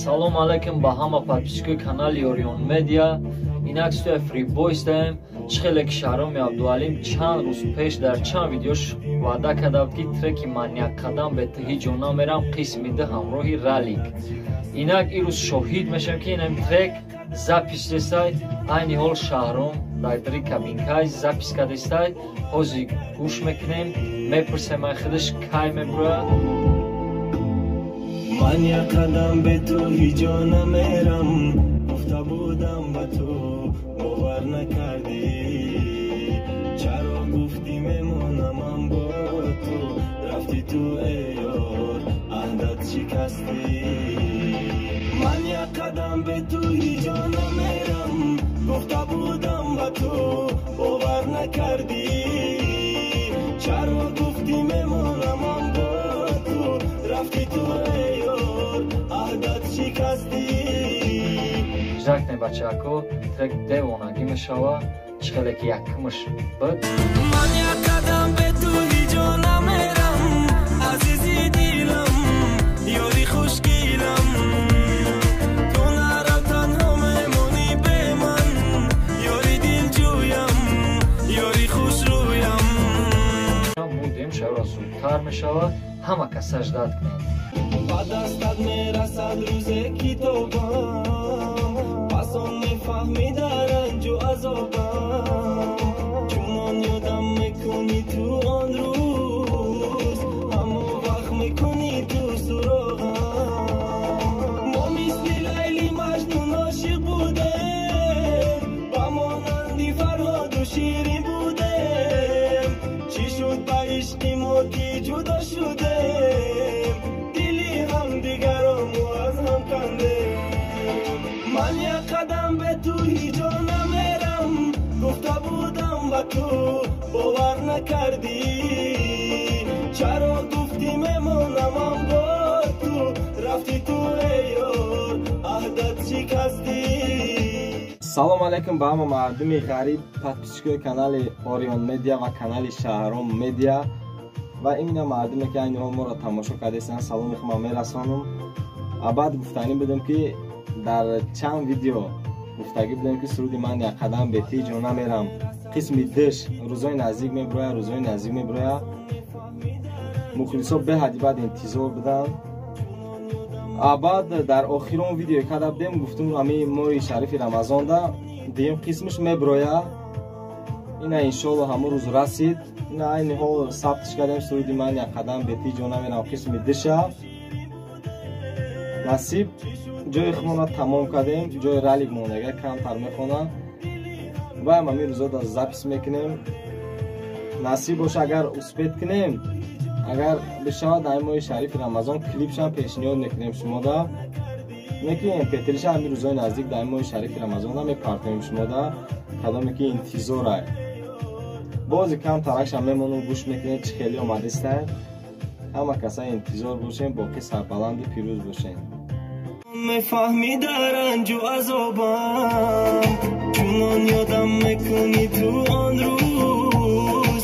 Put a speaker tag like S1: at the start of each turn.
S1: Салом алейкум ба ҳама подписчикои канали Орион Медиа. Инак студияи Фрибойс даем. Чӣ хеле ки Шаҳроми Абдуалим чанд рӯз пеш дар чанд видеош ваъда карда буд, ки треки «Ман як қадам бе ту ҳеҷ ҷо намерам» қисми ду ҳамроҳи Ралик. Инак ирӯз шоҳид мешавем, ки инам трек запись дестай. Айни ҳол Шаҳром дар дари кабинкай запись кардестай. Ҳозир гӯш мекунем, мепурсем ай худаш, кай мебурояд.
S2: Ман як қадам бе ту ҳеҷ ҷо намерам, гуфта будам ба ту, бовар накардӣ. Чаро гуфтӣ мемонамам бо ту, рафти ту, эй ёр, аҳдат шикастӣ. Ман як қадам бе ту ҳеҷ ҷо намерам, гуфта будам ба ту, бовар накардӣ. Чаро гуфтӣ мемонамам бо ту, рафти ту, эй ёр, аҳдат шикастӣ.
S1: Ждать кунед, бачаҳако, трек девонагӣ мешава, чӣ хеле ки якумаш буд.
S2: Ман як қадам бе ту ҳеҷ ҷо намерам, азизи дилам, ёри хушгилам. Ту нарав, танҳо мемонӣ бе ман, ёри дилҷӯям, ёри хушрӯям.
S1: Будем шавра, зудтар мешава, ҳама каса ждать кунед.
S2: Ба дастат мерасад рӯзе китобам, пас он мефаҳмӣ дар ранҷу азобам. Чунон ёдам мекунӣ ту он рӯз, ҳамо вақт мекунӣ ту суроғам. Мо мисли Лайли Маҷнун ошиқ будем, ба монанди Фарҳоду Ширин будем. Чӣ шуд ба ишқи мо, ки ҷудо шудем, дили ҳамдигаро мо аз ҳам кандем? Ман як қадам бе ту ҳеҷ ҷо намерам, гуфта будам ба ту, бовар накардӣ. Чаро гуфтӣ мемонамам бо ту, рафти ту, эй ёр, аҳдат шикастӣ.
S3: Салом алейкум ба ҳама мардуми ғариб, подписчикои канали Орион Медиа ва канали Шаҳром Медиа ва имина мардуме, ки айни ҳол моро тамошо кардастанд, саломи худам мерасонам. Баъд гуфтанӣ будем, ки дар чанд видео гуфтагӣ будем, ки суруди «Ман як қадам бе ту ҷо намерам» қисми дш рӯзои наздик мебирояд, рӯзои наздик мебирояд. Мухлисо беҳадди баъд интизор буданд. Баъд дар охирон видеое карда будем, гуфтум, ами моҳи шарифи Рамазонда дуюм қисмаш мебирояд. Ина иншоалло ҳамон рӯз расид. Ина айни ҳол сабтш кардем суруди «Ман як қадам бе ту ҷо намерам» қисми душа. Насиб, ҷои худмонро тамом кардем, ҷои Ралик мондага, камтар мехонам ва ҳамин рӯзо да запись мекунем. Насиб боша, агар успеть кунем, агар бишавад, дар моҳи шарифи Рамазон клипшам пешниҳод мекунем шумода. Неки mp3-ша ҳамин рӯзои наздик дар моҳи шарифи Рамазонда мепартоем шумода, кадоме ки интизорай. Бози кам таракшам мемонум, гӯш мекунем, чӣ хеле омадистай. Ҳама каса интизор бошем, боқӣ сарбаланди пирӯз бошем.
S2: Мефаҳмӣ дар ранҷу азобам, чунон ёдам мекунӣ ту он рӯз.